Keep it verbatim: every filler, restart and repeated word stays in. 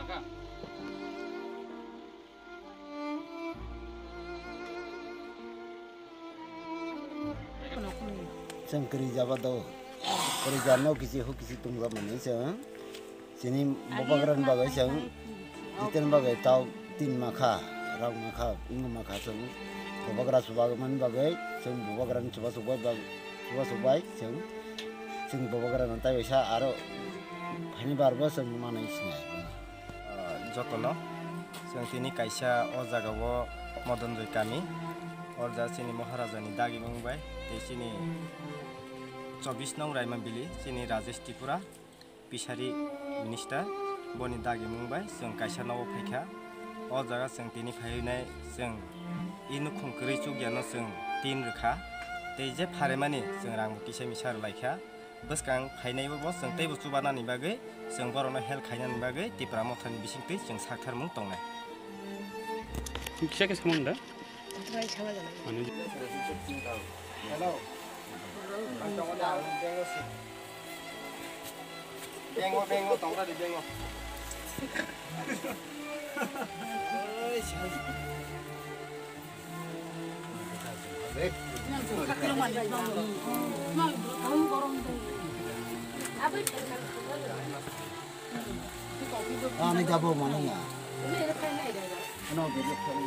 Chwng kwrwi jaba do. Kwrwi jano kisi hu kisi tungja mani chwng. Chini bubagrani bagwi chwng. Jiteni bagwi tau tin makha, rang makha, wngma makha chwng. Bubagra chuba mani bagwi chwng bubagrani chuba chubai bag-, chuba chubai chwng. Chwng bubagrano taiwi sa aro phaini barbo chwng manwi sinai. Ah, jotono chwng tini kaisa o jagao Modonjoi kami, o jaga chini Maharajani dagimung bai tei chini chobbish nong Raimabili, chini Rajesh Tripura, Fishery Minister, boni dagimung bai chwng kaisa nogo phaikha. O jaga chwng tini phaiwi nai chwng i nukhung kwrwi chukya no chwng tin rwkha, tei je pharemani chwng rang bo kisa misa rwlaikha. Bwskang phainai bo chwng teibo chubanani bagwi, chwng borokno help khainani bagwi Tipra Mothani bisingtwi chwng saktharmung tongnai. Kisa khe samung da? Mane Hello. Ang tongo da, ang bengo si. Bengo, bengo, tongo da di bengo. Ani jabo mani ya. Ano bebek kali.